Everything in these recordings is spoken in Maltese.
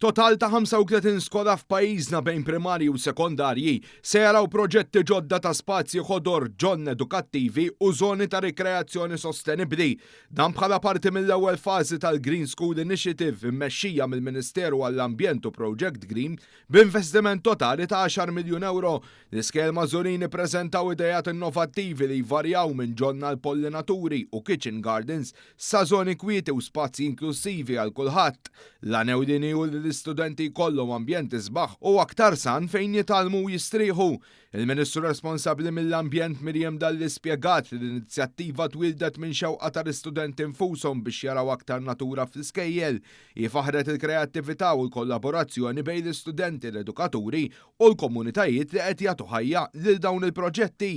Total ta' 35 skola f'pajjiżna bejn primarji u sekondarji se jaraw proġetti ġodda ta' spazji ħodor, ġonna edukattivi u żoni ta' rikreazzjoni sostenibbli. Dan bħala parti mill-ewwel fażi tal-Green School Initiative immexxija mill-Ministeru għall-Ambjent u Project Green b'investiment totali ta' għaxar miljun ewro. L-iskejjel magħżulin ippreżentaw ideat innovattivi li jvarjaw minn ġonna għall-pollinaturi u kitchen gardens sa żoni kwieti u spazji inklussivi għal kulħadd. L-għan ewlieni hu li l-istudenti jkollhom ambjent isbaħ u aktar san fejn jitgħallmu u jistrieħu. Il-Ministru responsabbli mill-Ambjent Miriam Dalli spjegat li l-inizjattiva twieldet minn xewqa tal-istudenti nfushom biex jaraw aktar natura fl-iskejjel. Hi faħħret il-kreattività u l-kollaborazzjoni bejn l-istudenti, l-edukaturi u l-komunitajiet li qed jagħtu ħajja lil dawn il-proġetti.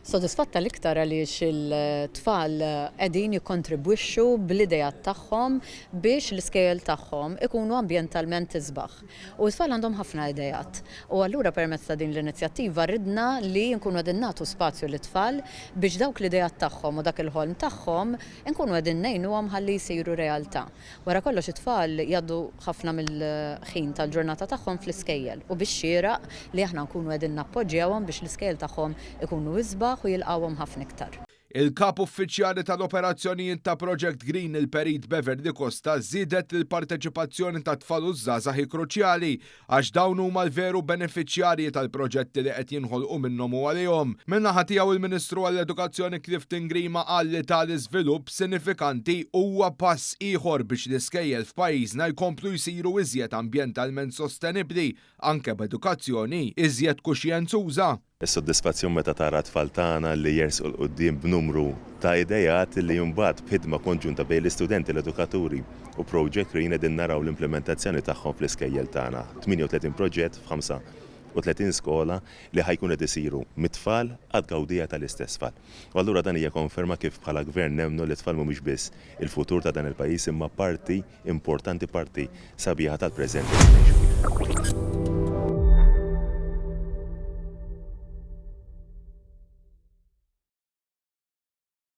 Sodisfatta l-iktar għaliex il-tfal qegħdin jikkontribwixxu bl-ideat tagħhom biex l-iskejjel tagħhom ikunu ambjentalment isbaħ. U t-tfal għandhom ħafna ideat. U allura permezz ta' din l-inizjattiva ridna li nkunu qegħdin nagħtu spazju lit-tfal biex dawk l-ideat tagħhom u dak il-ħolm tagħhom inkunu qegħdin ngħinuhom ħalli jsiru realtà. Wara kollox it-tfal jgħaddu ħafna mill-ħin tal-ġurnata tagħhom fl-iskejjel u bix-xieraq li aħna nkunu qegħdin nappoġġjawhom biex l-iskejjel tagħhom ikunu isbaħ u jilqgħuhom ħafna iktar. Il-Kap Uffiċjali tal-Operazzjonijiet ta' Project Green, il-Perit Beverly Costa, żiedet li l-parteċipazzjoni tat-tfal u ż-żgħażagħ hi kruċjali għax dawn huma l-veru benefiċjarji tal-proġetti li qed jinħolqu minnhom u għalihom. Min-naħa tiegħu il-Ministru għall-Edukazzjoni Clifton Grima qal li tali żvilupp sinifikanti huwa pass ieħor biex l-iskejjel f'pajjiżna jkomplu jsiru iżjed ambjentalment sostenibbli anke b'edukazzjoni iżjed kuxjenzuża. Is-sodisfazzjon meta tara t-tfal tagħna li jersqu 'l quddiem b'numru ta' ideat li mbagħad b'ħidma konġunta bejn l-istudenti, l-edukaturi u Project Green qegħdin naraw l-implimentazzjoni tagħhom fl-iskejjel tagħna. 38 proġett f'35 skola li ħa jkunu qed isiru mit-tfal għat-tgawdija tal-istess tfal. U allura dan hija konferma kif bħala Gvern nemmnu li t-tfal mhumiex biss il-futur ta' dan il-pajjiż imma parti importanti, parti sabiħa tal-preżent li qed ngħixu fih.